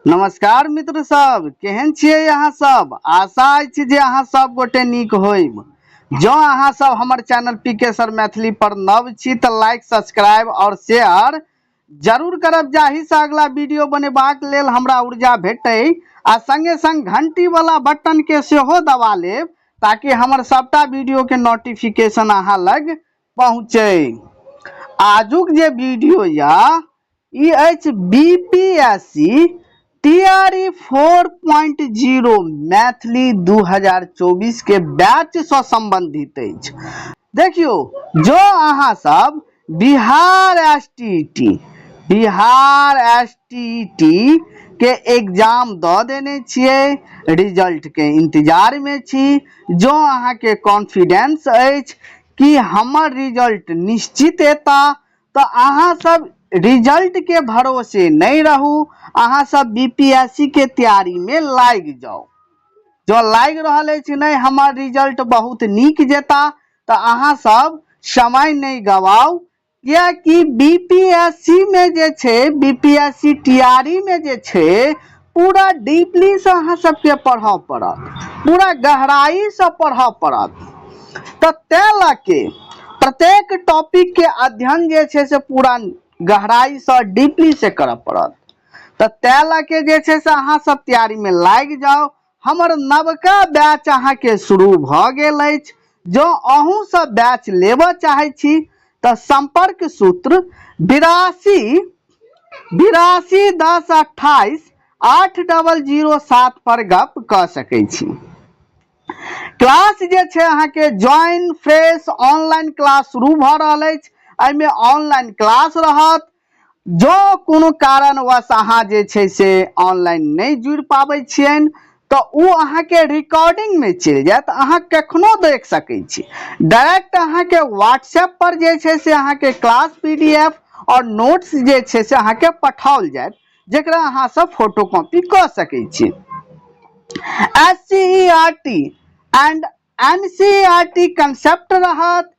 नमस्कार मित्र सब, केहन छियै अहाँ सब? आशा अछि जे अहाँ सब गोटे नीक होइब। जँ अहाँ सब हमर चैनल पी के सर मैथिली पर नव छी तऽ लाइक, सब्सक्राइब और शेयर जरूर करब, जाहि से अगला वीडियो बनेबाक लेल हमरा ऊर्जा भेटै, आ संगे संग घंटी वाला बटन के सेहो दबा लेब ताकि हमर सबटा वीडियो के नोटिफिकेशन अहाँ लग पहुँचै। आजुक जे वीडियो या ई अछि बीपीएससी टीआरई 4.0 मैथिली 2024 के बैच से संबंधित अछि। देखियौ, जो अहाँ सब बिहार एसटीईटी, बिहार एसटीईटी के एग्जाम दऽ देने छियै, रिजल्ट के इंतजार में छी, जो अहाँके कॉन्फिडेंस अछि कि हमर रिजल्ट निश्चित एता, तऽ अहाँ सब रिजल्ट के भरोसे नहि रहू, अहाँ सब बीपीएससी के तैयारी में लागि जाउ। जँ लागि रहल अछि नहि हमर रिजल्ट बहुत नीक जेता, तऽ अहाँ सब समय नहि गवाउ, कियाकि बीपीएससी में जे छै, बीपीएससी टीआरई में जे छै, पूरा डीपली से अहाँ सबके पढ़ऽ पड़त, पूरा गहराई से पढ़ऽ पड़त। तऽ तैं लऽ के प्रत्येक टॉपिक के अध्ययन जे छै से पूरा गहराई से डीपली से करऽ पड़त। तऽ तैं लऽ के जे छै से अहाँ सब तैयारी में लागि जाउ। हमर नवका बैच अहाँके शुरू भऽ गेल अछि। जँ अहूँ सब बैच लेबऽ चाहै छी तऽ संपर्क सूत्र 82 82 10 28 8 00 7 पर गप कऽ सकै छी। क्लास जे छै अहाँके ज्वाइन फ्रेश ऑनलाइन क्लास शुरू भऽ रहल अछि। एहिमे ऑनलाइन क्लास रहत। जँ कोनो कारणवश अहाँ जे छै से ऑनलाइन नहि जुड़ि पाबै छियनि तऽ ओ अहाँके रिकॉर्डिंगमे चलि जायत, अहाँ कखनो देख सकै छी। डायरेक्ट अहाँके व्हाट्सएप पर जे छै से अहाँके क्लास पीडीएफ आओर नोट्स जे छै से अहाँके पठाओल जायत, जकरा अहाँ सब फोटो कॉपी कऽ सकै छी। एससीईआरटी एंड एनसीईआरटी कंसेप्ट रहत,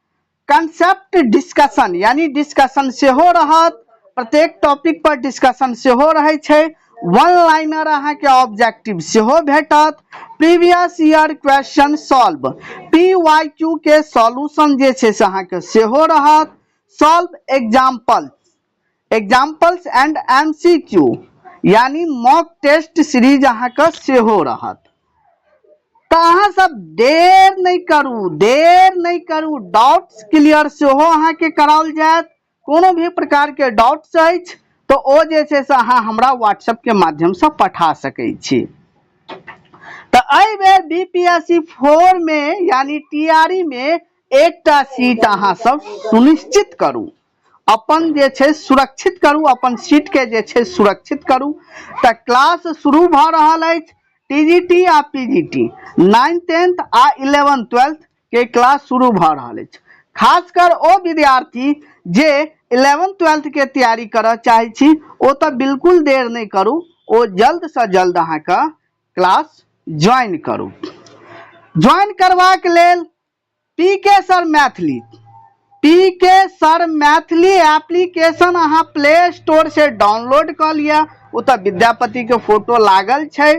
कंसेप्ट डिस्कशन यानी डिस्कशन सेहो रहत, प्रत्येक टॉपिक पर डिस्कशन सेहो रहै छै। वन लाइनर अहाँके ऑब्जेक्टिव सेहो भेटत। Previous year question solve, PYQ के सॉल्यूशन जे छै से अहाँके सेहो रहत। Solve example, examples and MCQ यानी मॉक टेस्ट सीरीज अहाँके सेहो रहत। तऽ अहाँ सब देर नहि करू, देर नहि करू। डाउट्स क्लियर सेहो अहाँके कराओल जायत। कोनो भी प्रकार के डाउट्स अछि तऽ ओ जे छै से अहाँ हमरा व्हाट्सएप के माध्यमसँ पठा सकै छी। तऽ एहि बेर बीपीएससी 4 में यानी टीआरई में एकटा सीट अहाँ सब सुनिश्चित करू, अपन जे छै सुरक्षित करू, अपन सीट के जे छै सुरक्षित करू। तऽ क्लास शुरू भऽ रहल अछि। टीजीटी आ पीजीटी, 9 10th आ 11 12th के क्लास शुरू भऽ रहल अछि। खासकर ओ विद्यार्थी जे 11 12th के तैयारी करऽ चाहै छी, ओ तऽ बिल्कुल देर नहि करू, ओ जल्दसँ जल्द अहाँके क्लास ज्वाइन करू। ज्वाइन करबाक लेल पी के सर मैथिली, पी के सर मैथिली एप्लीकेशन अहाँ प्ले स्टोर से डाउनलोड कऽ लिअ। ओतऽ विद्यापति के फोटो लागल छै,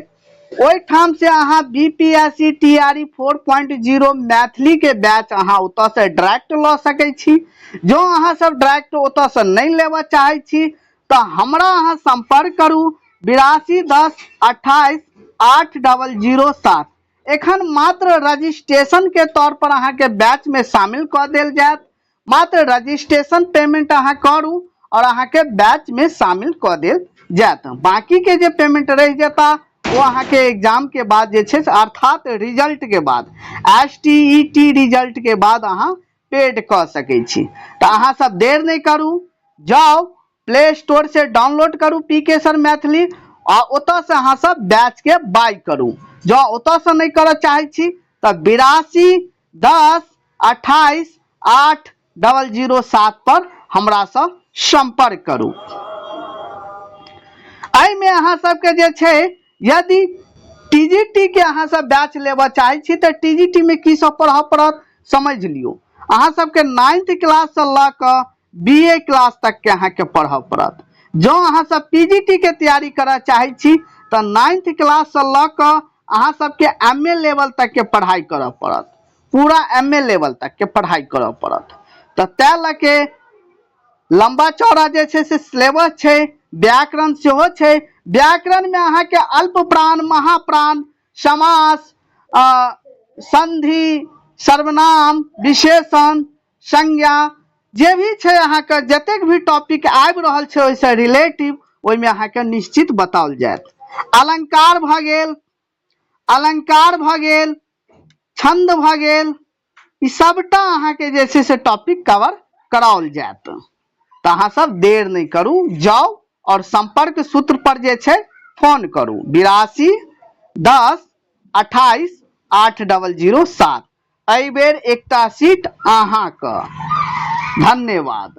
ओहिठाम से अहाँ बीपीएससी टीआरई 4.0 मैथिली के बैच अहाँ ओतऽ से डायरेक्ट लऽ सकै छी। जँ अहाँ सब डायरेक्ट ओतऽ से नहि लेबऽ चाहै छी तऽ हमरा अहाँ संपर्क करू 82 10 28 8 00 7। एखन मात्र रजिस्ट्रेशन के तौर पर अहाँके बैच में शामिल कऽ देल जायत। मात्र रजिस्ट्रेशन पेमेंट अहाँ करू और अहाँके बैच में शामिल कऽ देल जायत। बाकी के जे पेमेंट रहि जेता ओ अहाँके एग्जाम के बाद जे छै, अर्थात रिजल्ट के बाद, एसटीईटी रिजल्ट के बाद अहाँ पेड कऽ सकै छी। तऽ अहाँ सब देर नहि करू, जाउ प्ले स्टोर से डाउनलोड करू पी के सर मैथिली आ ओतऽ से अहाँ सब बैच के बाय करू। जँ ओतऽ से नहि करऽ चाहै छी तऽ 82 10 28 8 00 7 पर हमरासँ सम्पर्क करू। एहिमे अहाँ सबके जे छै, यदि टीजीटी के अहाँ सब बैच लेबऽ चाहै छी तऽ टीजीटी में की सब पढ़ऽ पड़त समझ लियौ। अहाँ सबके 9th class से लऽ कऽ बीए क्लास तक के अहाँके पढ़ऽ पड़त। जँ अहाँ सब पीजीटी के तैयारी करऽ चाहै छी तऽ नाइन्थ क्लाससँ लऽ कऽ अहाँ सबके एम ए लेवल तकके पढ़ाइ करऽ पड़त, पूरा एम ए लेवल तकके पढ़ाइ करऽ पड़त। तऽ तै लऽ के लम्बा चौड़ा जे छै से सिलेबस छै, व्याकरण सेहो छै। व्याकरणमे अहाँके अल्पप्राण, महाप्राण, समास, संधि, सर्वनाम, विशेषण, संज्ञा जे भी छै, अहाँके जतेक भी टॉपिक आबि रहल छै ओहिसँ रिलेटिव, ओहिमे अहाँके निश्चित बताओल जायत। अलंकार भऽ गेल, अलंकार भऽ गेल, छंद भऽ गेल, ई सबटा अहाँके जे छै से टॉपिक कवर कराओल जायत। तऽ अहाँ सब देर नहि करू, जाउ आओर संपर्क सूत्र पर जे छै फोन करू 82 10 28 8007। एहि बेर एकटा सीट अहाँके। धन्यवाद।